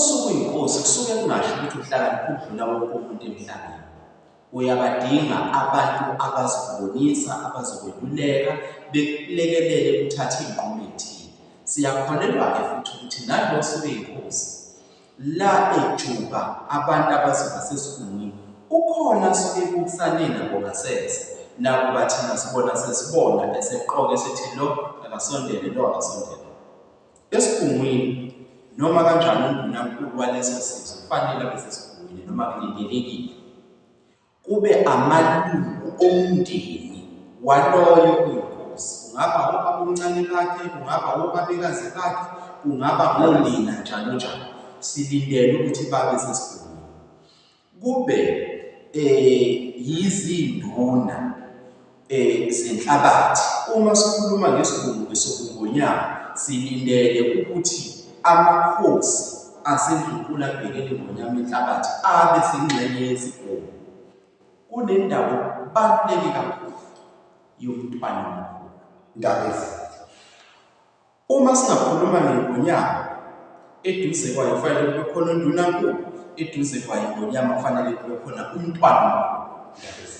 usuke uyinkosi kusuke kungasho ukuthi uhlakaniphe ukudlula wonke umuntu emhlabeni. Uyabadinga abantu abazokubonisa, abazokweluleka, bekulekelele uthathe iy'nqumo ey'thile. Siyakholelwa-ke futhi ukuthi nalo osuke eyinkosi la ejuba abantu abazoba sesigungwini ukhona asuke ebukisane nabo ngasese nakuba thina sibona sesibona eseqoka esethi lo akasondele lo akasondele. Esigungwini noma kanjani undunankulu waleso sizwe kufanele abe sesigungwini noma kulindelekile kube amalungu omndeni waloyo oyinkosi, kungaba obabomncane bakhe, kungaba obabekazi bakhe, kungaba ngonina njalo njalo, silindele ukuthi babe sesigungwini. Kube yizinduna zenhlabathi. Uma sikhuluma ngesigungu sobuNgonyama silindele ukuthi amakhosi aseNdlunkulu abhekele iNgonyama inhlabathi abe sengxenye yesigungu. Kunendawo okubaluleke kakhulu yomntwana omkhulu. Ndabezitha. Uma singakhuluma ngeNgonyama, eduze kwayo kufanele kube khona uNdunankulu, eduze kwayo iNgonyama kufanele kube khona uMntwana omkhulu.